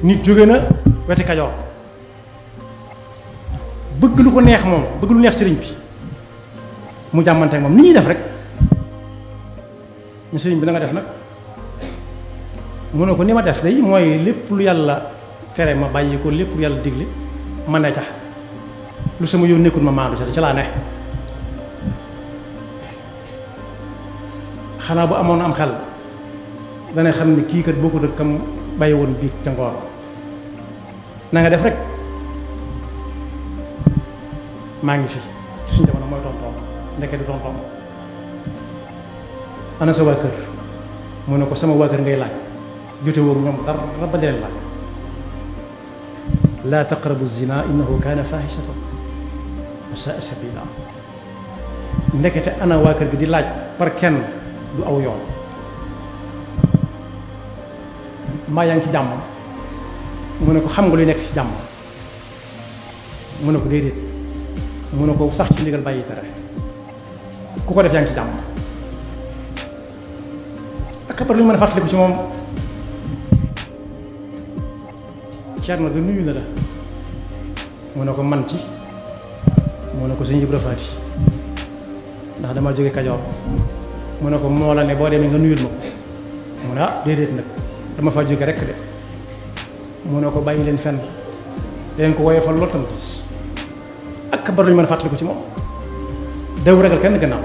nit jóge na weti Kajoor bëgg lu ko neex moom bëgg lu neex sëriñ bi mu jàmmante ak moom ni ñuy def rek ñu sëriñ bi na nga def nag mu ne ko ni ma def day mooy lépp lu yàlla tere ma bàyyi ko lépp lu yàlla digle ma ne ca lu sama yoon nekkul ma maandu ca laa ne xanaa bu amoon am xel dana xam ne kii kat bokkut ak kam bàyyi woon biig ca ngoor na nga def rek maa ngi fi suñu jamono mooy tontoom ndeke du tontoom ana sa waa kër mu ne ko sama waa kër ngay laaj jote woog ñoom dara ba deel la laa taqrabu zina innahu kaana fahishatan wa saa sabila ndekete ana waa kër gi di laaj par kenn du aw yoon mbaa yaa ngi ci jàmm mu ne ko xam nga luy nekk ci jàmm mu ne ko déedéet mu ne ko sax ci ndigal bàyyi tere ku ko def yaa ngi ci jàmm ak après lu mën a fàttaliku ci moom Ceerno bi nuyu na la mu ne ko man ci mu ne ko sëñ Ibra Faati ndax dama jóge Kajoor mu ne ko moo la ne boo demee nga nuyul ma ko mu ne ah déedéet nag dama fa jóge rekk de mu ne ko bàyyi leen fenn leen ko woyofal lool tam ak bar lu ñu mën a fàttaliku ci moom daw ragal kenn gannaaw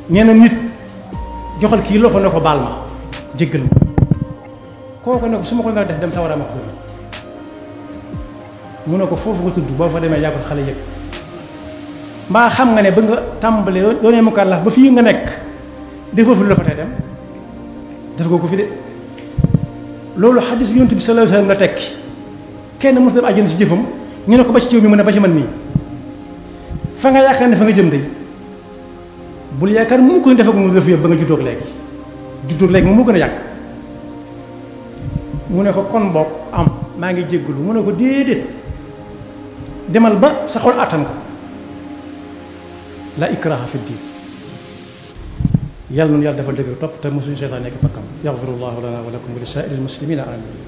nee na nit joxal kii loxo ne ko baal ma jéggal ma kooku ne ko su ma ko nga def dem sa war a ma ko mu ne ko foofu nga tudd boo fa demee yaa ko xale yëg mbaa xam nga ne ba nga tàmbale yoonee mukallaf ba fii nga nekk defoo fi lu la fa tey dem def ko fi de loolu xadis bi Yonent bi sallallahu alayhi wasallam la tekki kenn mos dem àjjana si jëfam ñu ne ko ba ci ciw mi mu ne ba ci man mii fa nga yaakaar ne fa nga jëm de bul yaakaar mu ko defagu mu def yëpp ba nga juddoog léegi moom moo gën a yàgg mu ne ko kon boog am maa ngi jéggalu mu ne ko déedéet demal ba sa xol attan ko la ikraha fi diin yàlla noonu yàlla defal dëgg topp te mosuñu seytaan nekk bakkam yaxfirullahu lana wa lakum wa li saa'iril muslimina amin